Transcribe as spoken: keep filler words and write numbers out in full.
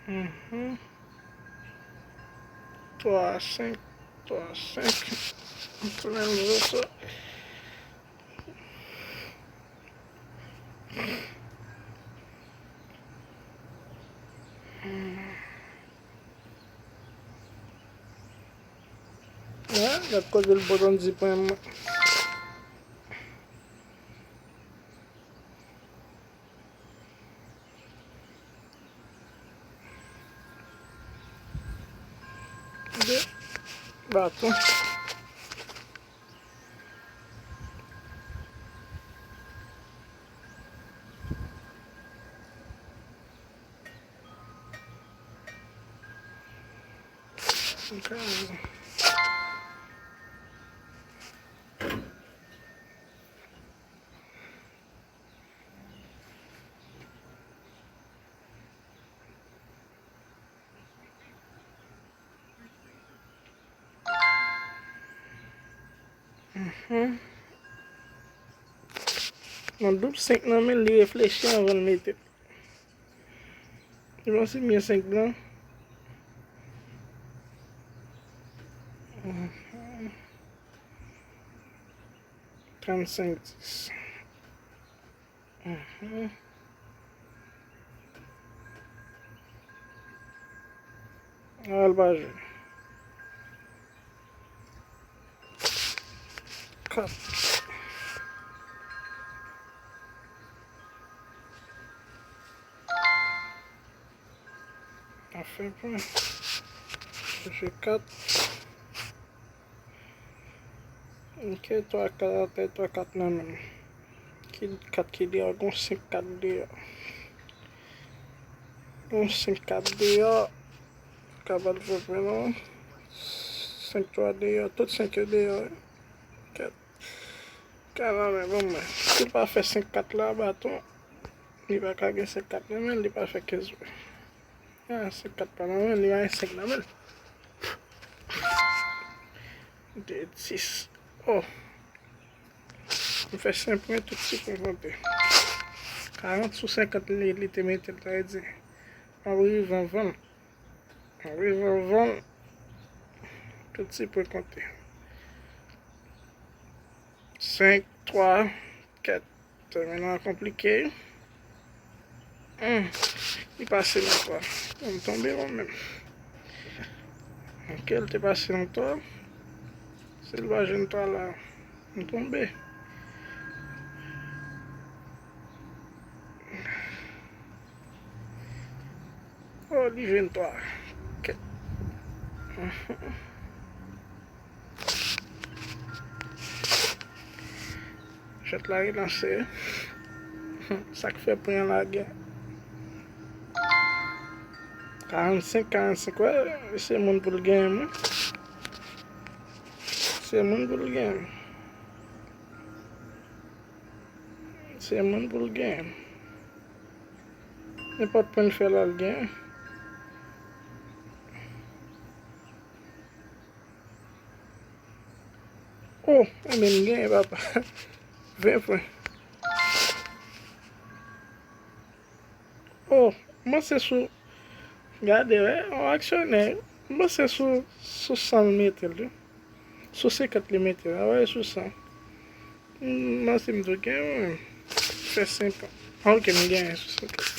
Mhm. Twa a senk, twa a senk. Tou menm jan sa. Ah, gad kote l botan di pwen mwen. De baton. Ok. Mhm. Nan doub senk nan men l, li reflechi anvan l mete l. Li panse m gen senk blan. Mhm. Trannsenk dis. Mhm. Al pa jwe. Kat. Anfen pwen. Jwe kat. Ok, twa kat atè, twa kat nan men l. Ki kat ki deyò? Gon senk kat deyò. Gon senk kat deyò. Kapab fè pwen non. Senk twa deyò. Tout senk yo deyò. Kat. Kat nan men, bon, mwen. Si l pa fè senk kat la, baton, li pa ka gen senk kat nan men l, li pa fè kenz pwen. Ah, senk kat pa nan men l, li pa gen senk nan men l. De, dis. Oh. M fè senk pwen, tout ti pwen konte. Karant sou senkant li, li te mete l, sa vle di, m ap rive anvan l. M ap rive anvan l. Tout ti pwen konte. Senk, twa, kat. Tèmino a konplike. Hmm. Li pase nan twa. M tonbe mwen menm. Ok, l te pase nan twa. Si l pa jwenn twa la, m tonbe. Oh, li jwenn twa. Ok. Jwèt la relanse. Sa k fè pwen an lage. Karannsenk, karannsenk, wè, se moun pou l genyen, wi. Se moun pou l genyen. Se moun pou l genyen. Nenpòt pwen l fè la, l genyen. Oh, enben m genyen, papa. Ven pwen. Oh, m panse sou, gade, wè, yon aksyonè. M panse sou, sou san l mete l, wi. Sou senkant li mete l, a wè, sou san. M panse m tou genyen, mwen. Fè senk an. Ah, ok, m genyen sou senkant.